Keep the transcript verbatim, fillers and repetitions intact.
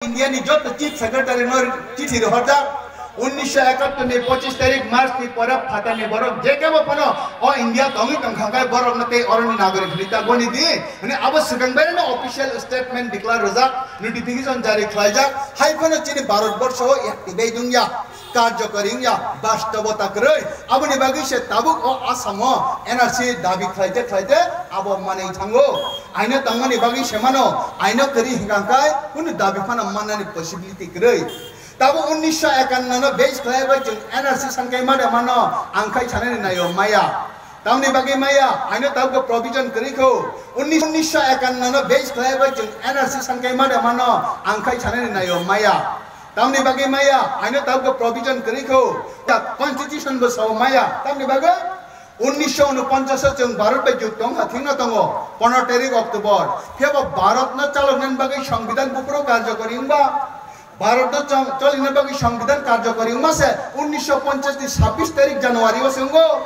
India ni joto Chief Secretary no chithi rohorjak. Unnisho ekattor ni pochis tarik March ni pore phatar ni borok je kebo phano o India tongwi tongkha khe borok no tei oroni nagorik hinwi ta goni di. Hwnwi abo swkang bai no official statement declare rwjak, notification jari khlaijak. Hai phano chini Bharat borsho o active bai dungya, karjokori wngya, bastobota kwrwi. Aboni bagwi se tabuk o Assam o N R C dabi khlaite khlaite abo manwi thango. Aino tangmani bagwi se mano, aino kwrwi hwnkha khe kunu dabi phano mannani possibility kwrwi. Tabo unnisho ekanno no base khlai bai chwng N R C sankai ma de mano, ang khai sanani naio maya. Tamni bagwi maya, aino tabuk provision kwrwi kho. Unnisho ekanno no base khlai bai chwng N R C sankai ma de mano, ang khai sanani naio maya. Tamni bagwi maya, aino tabuk provision kwrwi kho. Constitution bo sao maya, tamni bagwi unnisho unoponchas o chwng Bharat bai juk tong ha thikno tongo, pondro tarik October. Phiya bo Bharat no chaloknani bagwi Songbidan buphuru karjokori wngba, Bharat no chong-, cholina bagwi Songbidan karjokori wngma se unnisho ponchas ni sabbish tarik January o se wngo.